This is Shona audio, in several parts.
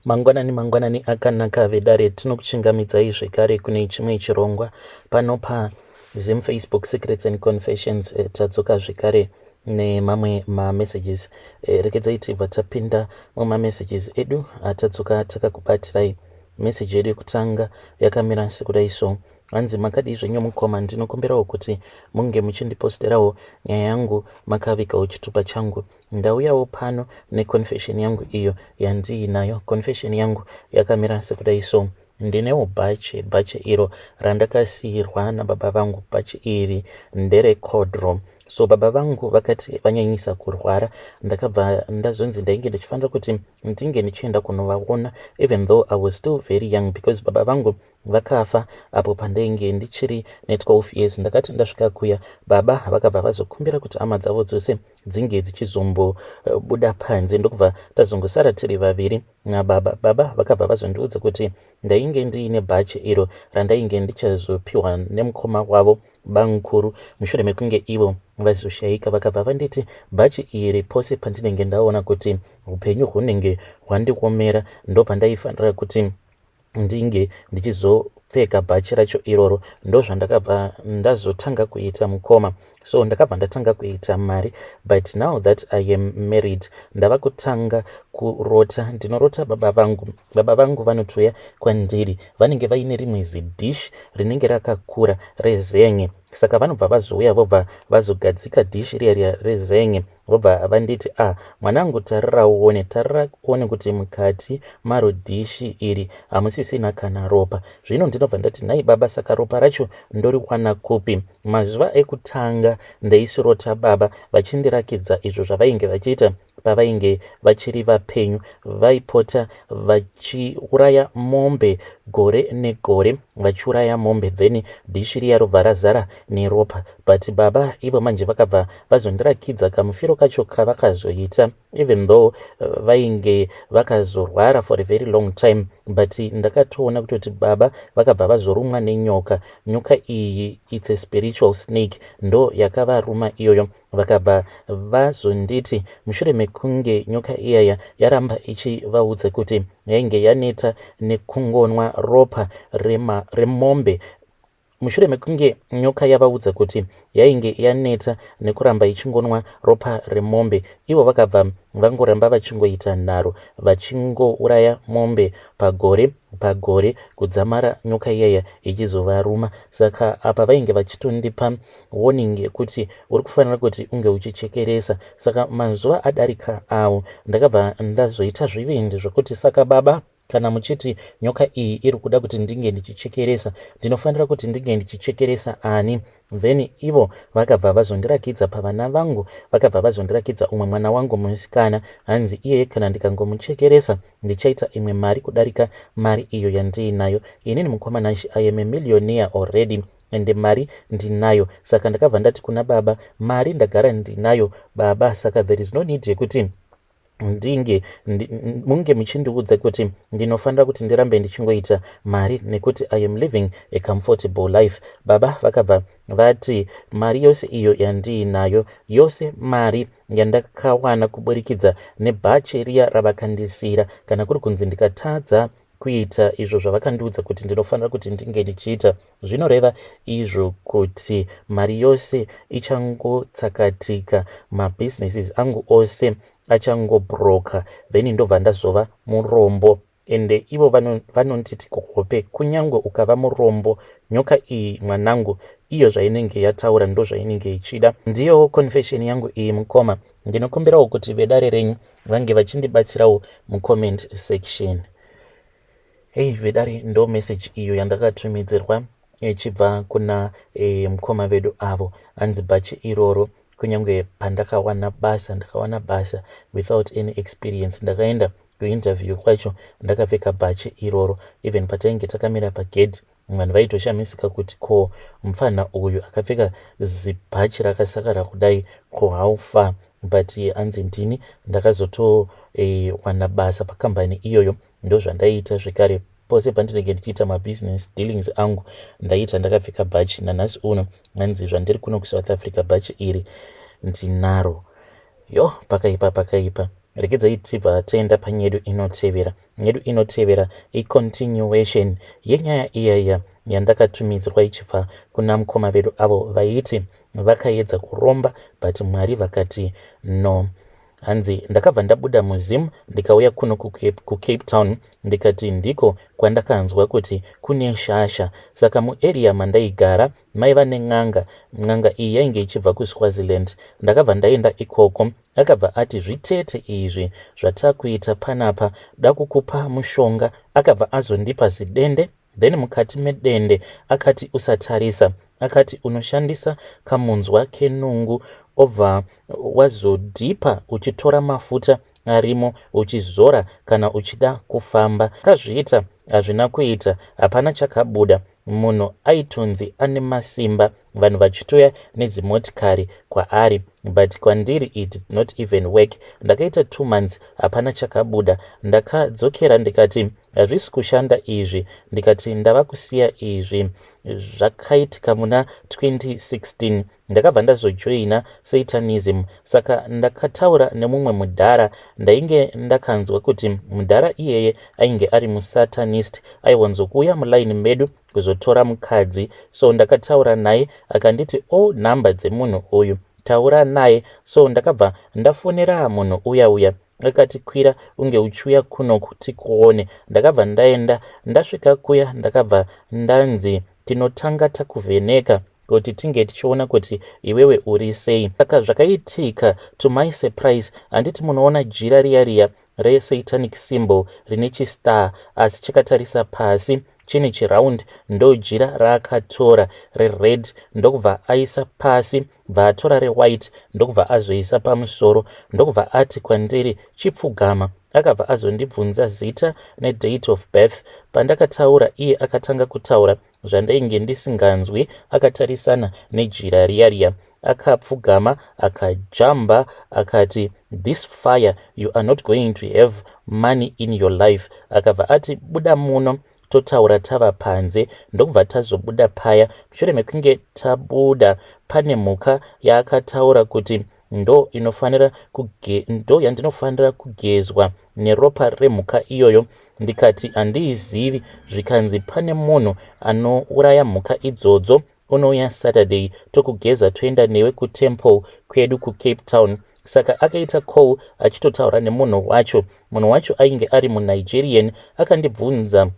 Mangwanani mangwanani akanaka vedare, tinokuchingamidzai zvekare kune chimwe chirongwa pano pa Zim Facebook Secrets and Confessions. Tadzoka zvekare nemamwe mamessages. Rekedzai tibva tapinda mumamessages edu atadzoka takakubatirai. Message yedu yekutanga yakamira sekudai so. Hanzi, "Makadii zvenyu mukoma? Ndinokumbirawo kuti munge muchindiposterawo nyaya yangu makavigawo chitupa changu. Ndauyawo pano neconfession yangu iyo yandiinayo. Confession yangu yakamira sekudai so. Ndinewo bhachi, bhachi iro randakasiyirwa nababa vangu. Bhachi iri nderekodro. So baba vangu vakati vanyanyisa kurwara, ndakabva ndazonzi ndainge ndichifanira kuti ndinge ndichienda kunovaona, even though I was still very young, because baba vangu vakafa apo pandainge ndichiri ne12 years. Ndakati ndasvika kuya, baba vakabva vazokumbira kuti hama dzavo dzose dzinge dzichizombobuda panze, ndokubva tazongosara tiri vaviri nababa. Baba vakabva vazondiudza kuti ndainge ndiine bhachi iro randainge ndichazopiwa nemukoma wavo bamukuru mushure mekunge ivo vazoshayika. Vakabva vanditi bhachi iri, pose pandinenge ndaona kuti upenyu hunenge hwandiomera, ndopandaifanira kuti ndinge ndichizopfeka bhachi racho iroro. Ndozvandakabva ndazotanga kuita, mukoma. So ndakabva ndatanga kuita mari, but now that I am married, ndava kutanga kurota. Ndinorota baba vangu. Baba vangu vanotouya kwandiri, vanenge vaine rimwe zidhishi rinenge rakakura rezen'e. Saka vanobva vazouya, vobva vazogadzika dhishi riya riya rezen'e, vobva vanditi, 'Ah, mwanangu, tarira uone, tarira uone kuti mukati maro dhishi iri hamusisina kana ropa.' Zvino ndinobva ndati, 'Nhai baba, saka ropa racho ndoriwana kupi?' Mazuva ekutanga ndaisirota baba vachindirakidza izvo zvavainge vachiita pavainge vachiri vapenyu. Vaipota vachiuraya mombe gore negore, vachiuraya mombe, then dhishi riya robva razara neropa. But baba ivo manje vakabva vazondirakidza kamufiro kacho kavakazoita, even though vainge vakazorwara for a very long time, but ndakatoona kutoti baba vakabva vazorumwa nenyoka. Nyoka iyi, it's a spiritual snake, ndo yakavaruma iyoyo. Vakabva vazonditi mushure mekunge nyoka iyaya yaramba ichivaudza kuti yainge yaneta nekungonwa ropa remombe, mushure mekunge nyoka yavaudza kuti yainge yaneta nekuramba ichingonwa ropa remombe, ivo vakabva vangoramba vachingoita nharo, vachingouraya mombe pagore pagore, kudzamara nyoka iyaya ichizovaruma. Saka apa vainge vachitondipa warning yekuti uri kufanira kuti unge uchichekeresa. Saka mazuva adarika awo, ndakabva ndazoita zvivindi zvokuti, 'Saka baba, kana muchiti nyoka iyi iri kuda kuti ndinge ndichichekeresa, ndinofanira kuti ndinge ndichichekeresa ani?' Then ivo vakabva vazondirakidza pavana vangu. Vakabva vazondirakidza umwe mwana wangu musikana. Hanzi iyeye kana ndikangomuchekeresa, ndichaita imwe mari kudarika mari iyo yandiinayo inini. Mukoma Nashi, I am a millionaire already, ende mari ndinayo. Saka ndakabva ndati kuna baba, 'Mari ndagara ndinayo, baba, saka there is no need yekuti ndinge munge muchindiudza kuti ndinofanira kuti ndirambe ndichingoita mari, nekuti I am living a comfortable life.' Baba vakabva vati mari yose iyo yandiinayo yose, mari yandakawana kuburikidza nebhachi riya ravakandisiyira, kana kuri kunzi ndikatadza kuita izvo zvavakandiudza kuti ndinofanira kuti ndinge ndichiita, zvinoreva izvo kuti mari yose ichangotsakatika, mabusinesses angu ose achangobroka, then ndobva ndazova murombo. Ende ivo vanonditi kuhope, 'Kunyange ukava murombo, nyoka iyi, mwanangu, iyo zvainenge yataura ndo zvainenge ichida.' Ndiyowo confession yangu iyi, mukoma. Ndinokumbirawo kuti vedare renyu vange vachindibatsirawo mucomment section." Hei vedare, ndo message iyo yandakatumidzirwa ichibva kuna mukoma vedu avo. Hanzi bhachi iroro, kunyange pandakawana basa, ndakawana basa without any experience. Ndakaenda kuinterview kwacho ndakapfeka bhachi iroro. Even patainge takamira pagedhi, vanhu vaitoshamisika kuti, "Ko mufana uyu akapfeka zibhachi rakasakara kudai, ko how far?" But anzi ndini ndakazotowana basa pakambani iyoyo. Ndo zvandaiita zvekare pose pandinenge ndichiita mabusiness dealings angu, ndaiita ndakapfeka bhachi. Nanhasi uno, hanzi zvandiri kuno kuSouth Africa, bhachi iri ndinaro. Yo, pakaipa, pakaipa. Regedzai tibva taenda panyedu inotevera. Nyedu inotevera icontinuation yenyaya iya iya yandakatumidzirwa ichibva kuna mukoma vedu avo vaiti vakaedza kuromba but Mwari vakati no. Hanzi ndakabva ndabuda muZim ndikauya kuno kuCape Town ndikati ndiko kwandakanzwa kuti kune shasha. Saka muarea mandaigara maiva nen'anga. N'anga iyi yainge ichibva kuSwaziland. Ndakabva ndaenda ikoko. Akabva ati zvitete izvi zvatakuita panapa dakukupa mushonga. Akabva azondipa zidende then mukati medende akati usatarisa. Akati unoshandisa kamunzwa kenungu obva wazodhipa uchitora mafuta arimo uchizora kana uchida kufamba. Akazviita hazvina kuita hapana chakabuda. Munhu aitonzi ane masimba vanhu vachitouya nedzimotikari kwaari but kwandiri it did not even work. Ndakaita 2 months hapana chakabuda. Ndakadzokera ndikati hazvisi kushanda izvi ndikati ndava kusiya izvi. Zvakaitika muna 2016 ndakabva ndazojoina Satanism. Saka ndakataura nemumwe mudhara ndainge ndakanzwa kuti mudhara iyeye ainge ari musatanist aiwanzokuuya mulaini medu kuzotora mukadzi. So ndakataura naye akanditi o nhamba dzemunhu uyu taura naye. So ndakabva ndafonera munhu uya uya akati kwira unge uchiuya kuno kuti kuone. Ndakabva ndaenda ndasvika kuya ndakabva ndanzi tinotanga takuvheneka kuti tinge tichiona kuti iwewe uri sei. Saka zvakaitika to my surprise handiti munoona jira riya riya resatanic symbol rine chistar asi chakatarisa pasi chine chiround ndo jira raakatora rered ndokubva aisa pasi bva atora rewhite ndokubva azoisa pamusoro ndokubva ati kwandiri chipfugama. Akabva azondibvunza zita nedate of birth. Pandakataura iye akatanga kutaura zvandainge ndisinganzwi akatarisana nejira riya riya. Akapfugama akajamba akati this fire you are not going to have money in your life. Akabva ati buda muno totaura tava panze ndokubva tazobuda paya. Mushure mekunge tabuda pane mhuka yaakataura kuti ndo inofanira ndo yandinofanira kugezwa neropa remhuka iyoyo. Ndikati handiizivi zvikanzi pane munhu anouraya mhuka idzodzo unouya Saturday tokugeza toenda newe kutemple kwedu kuCape Town. Saka akaita call achitotaura nemunhu wacho. Munhu wacho ainge ari muNigerian akandibvunza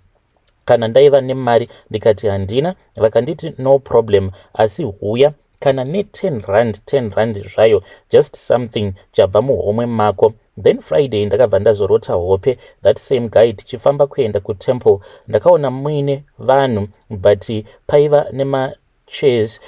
kana ndaiva nemari ndikati handina. Vakanditi no problem asi huya kana ne10 rand 10 rand zvayo just something chabva muhomwe mako. Then Friday ndakabva ndazorota hope that same guy tichifamba kuenda kutemple. Ndakaona muine vanhu but paiva nemachairs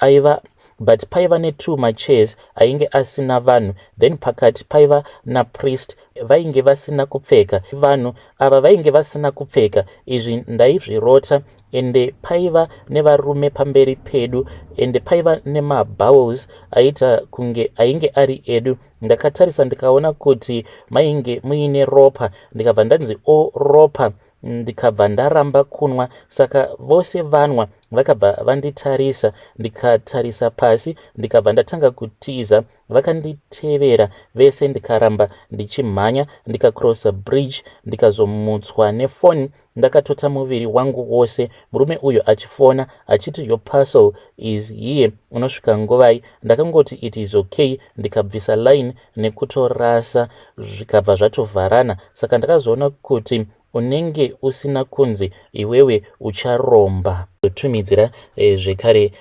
aiva but paiva ne2 machairs ainge asina vanhu. Then pakati paiva napriest vainge vasina kupfeka. Vanhu ava vainge vasina kupfeka izvi ndaizvirota ende paiva nevarume pamberi pedu ende paiva nemabowls aita kunge ainge ari edu. Ndakatarisa ndikaona kuti mainge muine ropa ndikabva ndanzi o ropa ndikabva ndaramba kunwa. Saka vose vanwa vakabva vanditarisa ndikatarisa pasi ndikabva ndatanga kutiza. Vakanditevera vese ndikaramba ndichimhanya ndikacrossa bridge ndikazomutswa nefoni ndakatota muviri wangu wose. Murume uyu achifona achiti your parcel is here unosvika nguvai. Ndakangoti it is okay ndikabvisa line nekutorasa zvikabva zvatovharana. Saka ndakazoona kuti unenge usina kunzi iwewe ucharomba. Tumidzira zvekare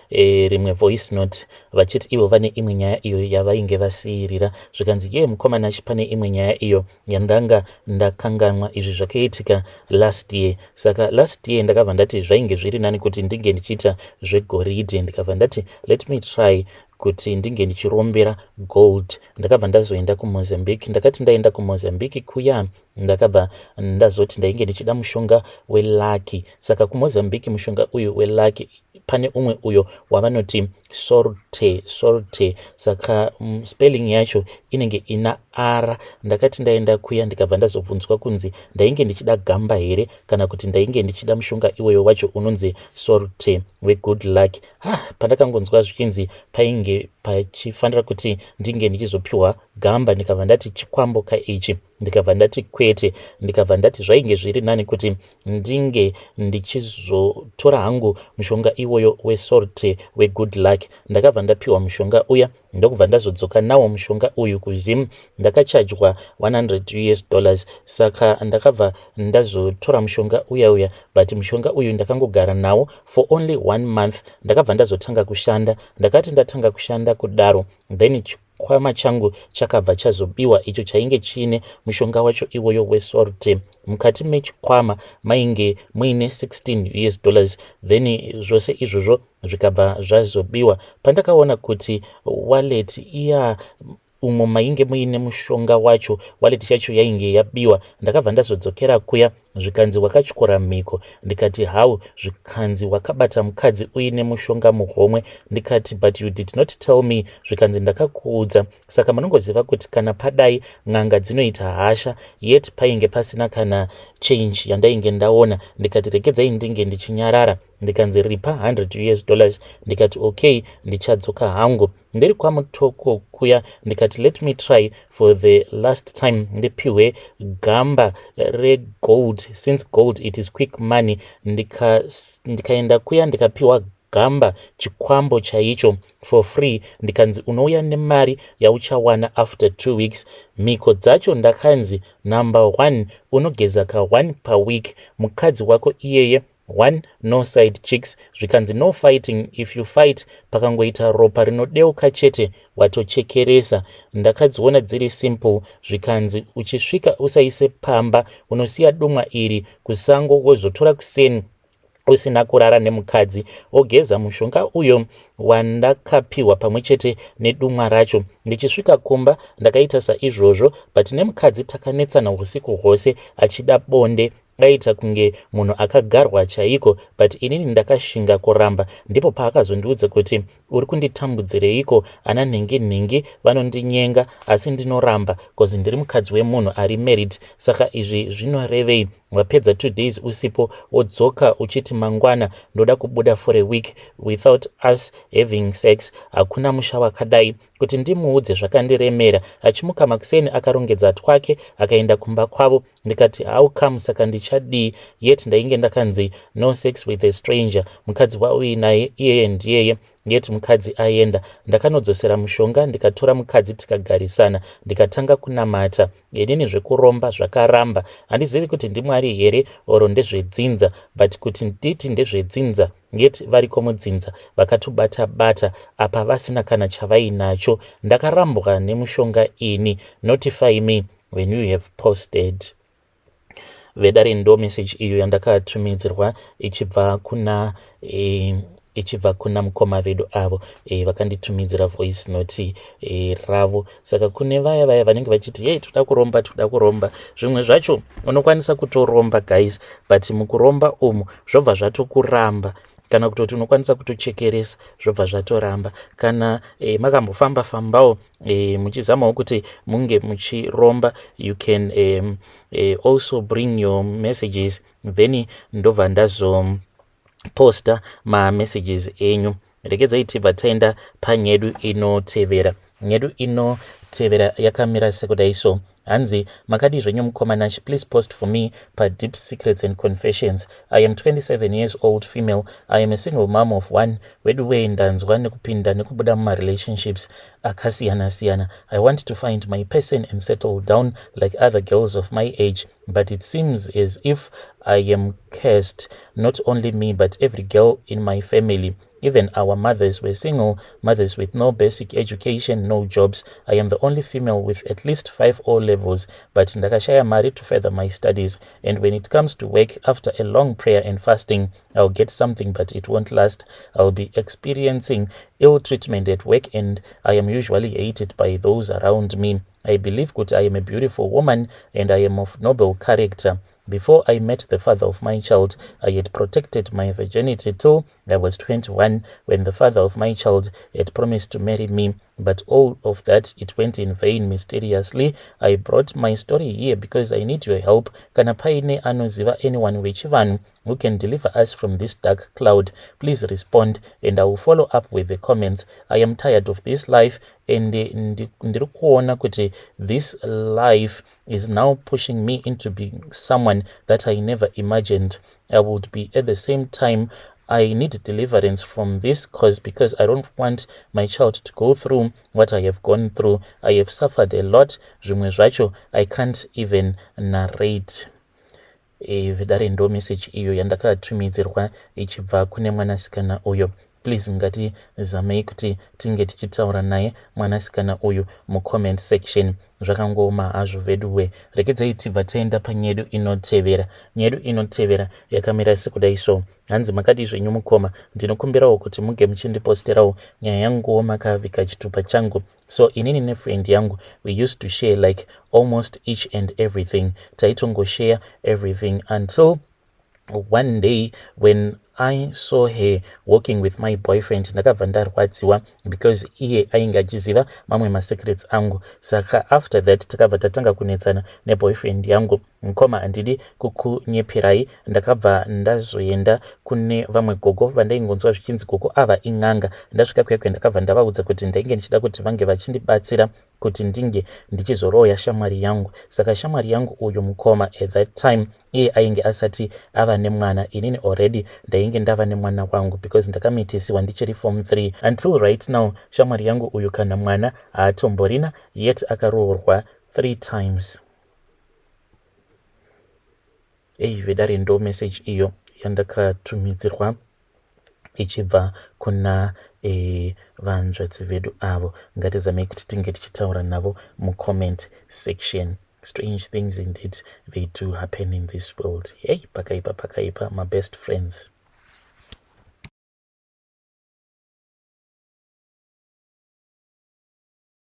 rimwe voice note vachiti ivo vane imwe nyaya iyo yavainge vasiyirira. Zvikanzi ye mukomana pane imwe nyaya iyo yandanga ndakanganwa. Izvi zvakaitika last year. Saka last year ndakabva ndati zvainge zviri nani kuti ndinge ndichiita zvegoridhe. Ndikabva ndati let me try kuti ndinge ndichirombera gold. Ndakabva ndazoenda kuMozambique. Ndakati ndaenda kuMozambique kuya ndakabva ndazoti ndainge ndichida mushonga welucky. Saka kuMozambique mushonga uyu welucky pane umwe uyo wavanoti sorte sorte. Saka spelling yacho inenge ina r. Ndakati ndaenda kuya ndikabva ndazobvunzwa kunzi ndainge ndichida gamba here kana kuti ndainge ndichida mushonga iwoyo wacho unonzi sorte wegood luck. Pandakangonzwa zvichinzi painge pachifanira kuti ndinge ndichizopiwa Gamba. Ndikabva ndati, "Chikwambo ka ichi?" Ndikabva ndati, "Kwete." Ndikabva ndati zvainge zviri nani kuti ndinge ndichizotora hangu mushonga iwoyo wesorte wegood luck. Ndakabva ndapiwa mushonga uya, ndokubva ndazodzoka nawo mushonga uyu kuZim. Ndakachajwa US$100. Saka ndakabva ndazotora mushonga uya uya, but mushonga uyu ndakangogara nawo for only one month. Ndakabva ndazotanga kushanda. Ndakati ndatanga kushanda kudaro, then chikwama changu chakabva chazobiwa, icho chainge chiine mushonga wacho iwoyo wesorte. Mukati mechikwama mainge muine US$16. Then zvose izvozvo zvikabva zvazobiwa. Pandakaona kuti wallet iya umo mainge muine mushonga wacho, wallet yacho yainge yabiwa, ndakabva ndazodzokera kuya. Zvikanzi, "Wakatyora mhiko." Ndikati, "How?" Zvikanzi, "Wakabata mukadzi uine mushonga muhomwe." Ndikati, "But you did not tell me." Zvikanzi, "Ndakakuudza." Saka munongoziva kuti kana padai n'anga dzinoita hasha, yet painge pasina kana change yandainge ndaona. Ndikati, "Regedzai ndinge ndichinyarara." Ndikanzi, "Ripa US$100." Ndikati, "Okay, ndichadzoka hangu." Ndiri kwaMutoko kuya, ndikati, "Let me try for the last time, ndipiwe gamba regold, since gold, it is quick money." Ndikaenda kuya, ndikapiwa gamba, chikwambo chaicho, for free. Ndikanzi, "Unouya nemari yauchawana after 2 weeks." Mhiko dzacho ndakanzi, number one, unogeza ka1 paweek, mukadzi wako iyeye one, no side chicks. Zvikanzi, "No fighting. If you fight, pakangoita ropa rinodeuka chete, watochekeresa." Ndakadziona dziri simple. Zvikanzi, "Uchisvika usaise pamba, unosiya dumwa iri kusango, wozotora kuseni usina kurara nemukadzi." Ogeza mushonga uyo wandakapiwa pamwe chete nedumwa racho. Ndichisvika kumba, ndakaita saizvozvo, but nemukadzi takanetsana usiku hwose achida bonde, aita kunge munhu akagarwa chaiko, but inini ndakashinga kuramba. Ndipo paakazondiudza kuti, "Uri kunditambudzireiko? Ana nhingi nhingi vanondinyenga, asi ndinoramba 'cause ndiri mukadzi wemunhu ari married. Saka izvi zvinorevei? Wapedza 2 days usipo, wodzoka uchiti mangwana ndoda kubuda for a week without us having sex. Hakuna musha wakadai." Kuti ndimuudze zvakandiremera. Achimuka makuseni, akarongedza twake, akaenda kumba kwavo. Ndikati, "How come? Saka ndichadii?" Yet ndainge ndakanzi no sex with a stranger. Mukadzi wauinaye iyeye ndiyeye, yet mukadzi aenda. Ndakanodzosera mushonga, ndikatora mukadzi, tikagarisana, ndikatanga kunamata. Inini zvekuromba zvakaramba. Handizivi kuti ndiMwari here or ndezvedzinza, but kuti nditi ndezvedzinza, yet variko mudzinza vakatobata bata apa vasina kana chavainacho. Ndakarambwa nemushonga ini. Notify me when you have posted. Vedare, ndo message iyo yandakatumidzirwa ichibva kuna mukoma vedu avo vakanditumidzira voice note ravo. Saka kune vaya vaya vanenge vachiti, "Yei, toda kuromba, toda kuromba," zvimwe zvacho unokwanisa kutoromba, guys, but mukuromba umu zvobva zvatokuramba, kana kutoti unokwanisa kutochekeresa, zvobva zvatoramba. Kana makambofamba fambawo muchizamawo kuti munge muchiromba, you can also bring your messages, then ndobva ndazoposta mamessages enyu. Regedzai tibva taenda panyedu inotevera. Nyedu inotevera yakamira sekudai so. Hanzi, "Makadi zvenyu mukoma Nash? Please post for me paDeep Secrets and Confessions. I am 27 years old, female. I am a single mom of one. Wedu wei, ndanzwa nekupinda nekubuda mumarelationships akasiyana-siyana. I want to find my person and settle down like other girls of my age, but it seems as if I am cursed. Not only me, but every girl in my family. Even our mothers were single mothers with no basic education, no jobs. I am the only female with at least five O levels, but ndakashaya mari to further my studies. And when it comes to work, after a long prayer and fasting, I'll get something, but it won't last. I'll be experiencing ill treatment at work and I am usually hated by those around me. I believe that I am a beautiful woman and I am of noble character. Before I met the father of my child, I had protected my virginity till I was 21, when the father of my child had promised to marry me. But all of that, it went in vain mysteriously. I brought my story here because I need your help. Kana paine anoziva anyone wechivanhu who can deliver us from this dark cloud, please respond and I will follow up with the comments. I am tired of this life and ndiri kuona kuti this life is now pushing me into being someone that I never imagined I would be. At the same time, I need deliverance from this cause because I don't want my child to go through what I have gone through. I have suffered a lot. Zvimwe zvacho I can't even narrate. Vedare, ndo message iyo yandakatumidzirwa ichibva kune mwanasikana uyo. Please, ngatizamei kuti tinge tichitaura naye mwanasikana uyu mucomment section. Zvakangooma hazvo veduwe. Rekedzai tibva taenda panyedu inotevera. Nyedu inotevera yakamira sekudai so. Hanzi, "Makadi zvenyu mukoma? Ndinokumbirawo kuti muge muchindiposterawo nyaya yanguwo makavika chitupa changu. So inini nefriend yangu, we used to share like almost each and everything. Taitongoshare everything until one day when I saw her walking with my boyfriend. Ndakabva ndarwadziwa because iye ainge achiziva mamwe masecrets angu. Saka after that takabva tatanga kunetsana neboyfriend yangu. Mukoma, handidi kukunyeperai, ndakabva ndazoenda kune vamwe gogo vandaingonzwa zvichinzi gogo ava in'anga. Ndasvika kwekwe, ndakabva ndavaudza kuti ndainge ndichida kuti vange vachindibatsira kuti ndinge ndichizoroya shamwari yangu. Saka shamwari yangu uyu, mukoma, at that time iye ainge asati ava nemwana. Inini already ndainge ndava nemwana wangu because ndakamitisiwa ndichiri form 3. Until right now shamwari yangu uyu kana mwana haatomborina, yet akaroorwa three times." Ei vedare, ndo message iyo yandakatumidzirwa ichibva kuna vanzvadzi vedu avo. Ngatizamei kuti tinge tichitaura navo mucomment section. Strange things indeed, they do happen in this world. Hey, pakaipa, pakaipa, my best friends.